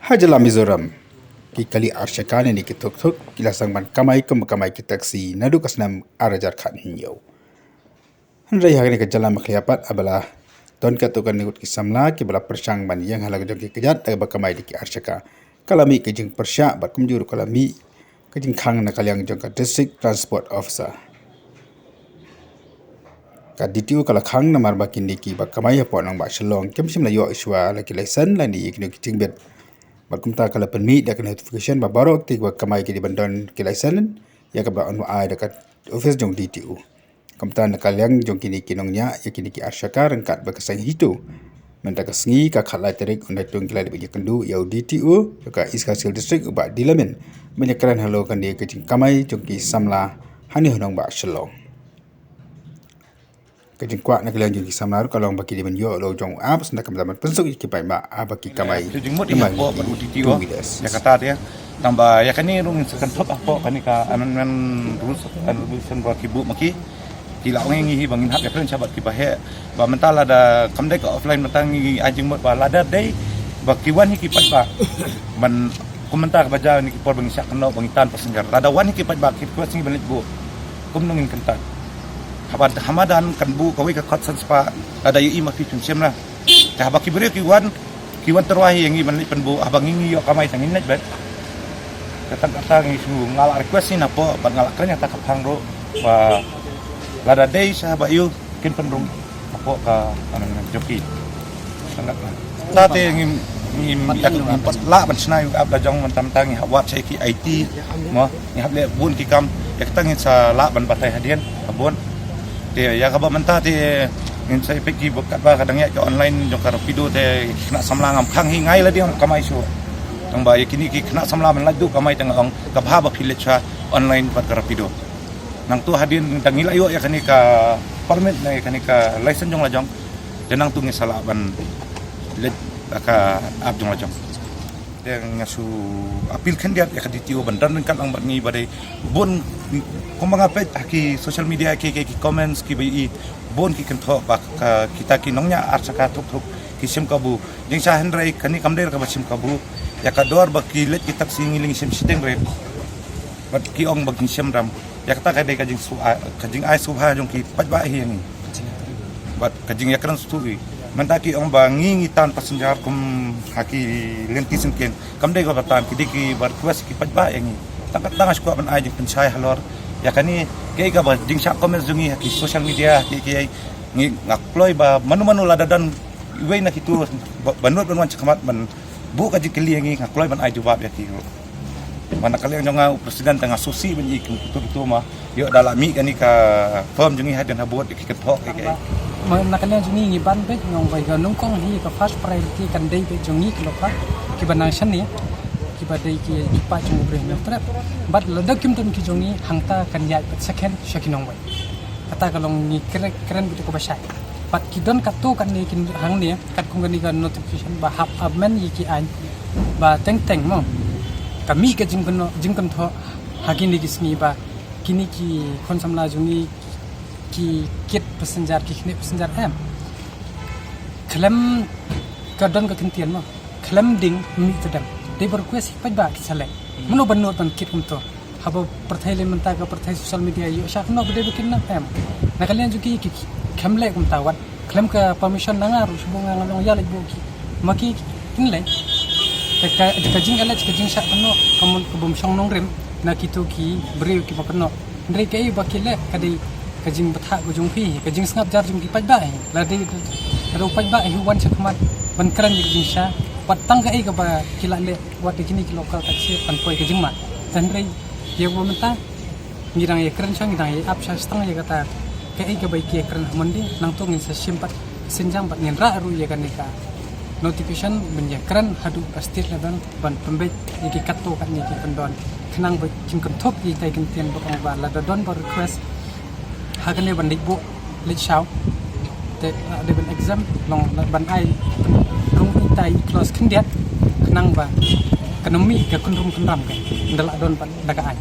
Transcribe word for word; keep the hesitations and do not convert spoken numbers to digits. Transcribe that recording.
Ha jylla Mizoram, ki kali arshaka ne ki thuk thuk ki la sdang ban kamai kum kamai ki taxi naduh ka snem ar hajar khathynñiew. Hynrei ha kane ka jylla Meghalaya pat, haba la don katto katne ngut ki samla kiba la pyrshang ban ïeng ha la ka jong ki kjat da kaba kamai da ki arshaka, ka la mih ka jingpyrshah bad kumjuh ruh ka la mih ka jingkhang na ka liang jong ka District Transport Officer. Ka D T O ka la khang namar ba kine kiba kamai hapoh nongbah Shillong kim shym la ïoh shuwa la ki license lane ïa kino ki jingbit. Bad kumta ka la pynmih da ka notification ba baroh kiba kamai ki dei ban don ki license ïa kaba la ai da ka office jong D T O. Kumta na ka liang jong kine ki nongñiah ïa kine ki arshaka ryngkat bad ka seng HITO, mynta ka sngi ka khatlai tarik u Naitung ki la dep ïakynduh ïa u D T O jong ka East Khasi Hills District u Bah D. Lamin ban ïakren halor kane ka jingkamai jong ki samla hangne ha nongbah Shillong. Ka jingkwah na ka liang jong ki samla ruh ka long ba ki dei ban ïoh la u jong u app, sngewbha ka bynta ban pynsuk ïa ki paidbah haba ki kamai. Ki jingmut ïa hapoh bad u D T O ïa kata te. Tang ba ïa kane ruh ngin sa kynthup hapoh kane ka amendment rules and resolution ba ki buh ma ki. Ki la ong ïa ngi hi ba ngin hap ïakren sha bad kiba heh. Ba mynta lada kam dei ka offline mynta ngi ai jingmut ba lada dei ba ki wan hi ki paidbah ban kum mynta kaba jia kine ki por ba ngi shah kynnoh ba ngi tan passenger. Lada wan hi ki paidbah ki request ngi ban leit buh. Kumno ngin kyntait? Haba hamadan kan buh kawei ka kot san spah lada ïohi ma phi phin shim ra. Te haba ki briew ki wan, ki wan tyrwa hi ïa ngi ban leit pynbuh, haba ngi ngi ïoh kamai tang ngin leit beit. Te tang kata ngi shu nga la request hi napoh bad nga la kren ïa kata ka phang ruh ba lada dei sha ba ïoh kin pynrung hapoh ka amendment jong ki. Tang kata. Ta te ngim ngim ïa ngim pat lah ban shna ïa u app la jong mynta mynta ngi hap wad sha ki I T mo, ngi hap leh bun ki kam ïa kata ngin sa lah ban batai hadien ka bun. Te ïa kaba mynta te ngin sa ïa peit ki ba katba ka dang ïaid ka online jong ka Rapido te ki khynnah samla ngam khang hi nga ïa lade ngam kamai shuh. Tang ba ïa kine ki khynnah samla ban lait duh kamai te nga ong ka bha ba phi leit sha online bad ka Rapido. Nangta hadien tang ngi la ïoh ïa kane ka permit ne ïa kane ka license jong la jong. Te nangta ngin sa lah ban leit ka app jong la jong. Te nga shu appeal khyndiat ïa ka D T O ban don ryngkat lang bad ngi ba dei bun kumba nga peit ha ki social media ki ki, ki comments kiba ïohi bun ki kynthoh ba ka kita ki nongñiah arshaka thuk thuk ki shim kabu. Jingshisha hynrei kane kam dei kaba shim kabu. Ïa ka dor ba ki leit ki taxi ngi lyngngoh shim shiteng rit. Bad ki ong ba ki shim ram. Ïa kata ka dei ka jingsu ka jingai sngewbha jong ki paidbah hi ïa ngi. Bad ka jingïakren sngewthuh hi. Mynta ki ong ba ngi ngi tan passenger kum ha ki lynti syngkien. Kam dei kaba tan ki dei kiba request ki paidbah ïa ngi. Tang kata nga shu kwah ban ai jingpynshai halor ïa kane kaei kaba jingshah comment jong ngi ha ki social media ha ki ki ngi nga kloi ba mano mano lada don iwei na kitu ba nud ban wan shakhmat ban buh ka jingkylli ïa ngi nga kloi ban ai jubab ïa ki ruh. Ba na ka liang jong nga u president te nga sngewsih ban ïohi kum kitu kitu ma ïoh da la mih kane ka form jong ngi hadien habud ïa ki kynthoh ki ki. Ma na ka liang jong ngi ngi ban beit nga ong ba ïa ka nyngkong hi ka first priority kan dei beit jong ngi ki lypa kiba nang shane kiba dei ki ki paid jong u Bah Hynñiewtrep. Bad lada kim don ki jong ngi hangta kan ïaid beit second sha ki nongwei. Kata ka long ngi kren kren beit kaba shai. Bad ki don katto katne ki hangne katkum kane ka notification ba hap amend ïa ki aiñ ba teng teng mo. Ka mih ka jingkynnoh jingkynthoh ha kine ki sngi ba kine ki khun samla jong ngi ki kit passenger ki khnieh passenger em. Khlem ka don ka kyntien mo. Khlem ding mih tdem. Dei ba request hi paidbah ki sa leh. Mano ba nud ban kit kumto. Haba pyrthei lei mynta ka pyrthei social media ïoh shah kynnoh ba dei ba kidnap em. Na ka liang jong ki ki khlem leh kumta wat khlem ka permission na nga ruh shu buh nga nga long ïa leit buh ki. Ma ki kin leh. Ka ka ka jingïaleh ka jingshah kynnoh ka mon ka bym shong nongrim na kito ki briew kiba kynnoh. Hynrei kaei ba ki leh ka dei ka jingbthah ka jong phi ka jingsngap jar jong ki paidbah hi. Lada dei ka dei paidbah hi wan shakhmat ban kren ïa ka jingshah. Wat tang kaei kaba ki la leh wat ïa kine ki local taxi ban poi ka jingmut. Hynrei ïa kaba mynta ngi dang ïakren sha ngi dang ïa ap sha stang ïa kata kaei kaba ki ïakren ha Monday nangta ngin sa shim pat synjam bad ngin rah ruh ïa kane ka notification ban ïakren haduh ka state level ban pynbeit ïa ki katto katne ki kyndon khnang ba kin kynthup ïa kitai ki kyntien ba ong ba lada don ba request ha kane ban leit buh leit shaw te la dei ban exempt long ban ai rung itai clause khyndiat khnang ba kan ym mih ka kynrum kynram ka ynda la don ban da ka aiñ.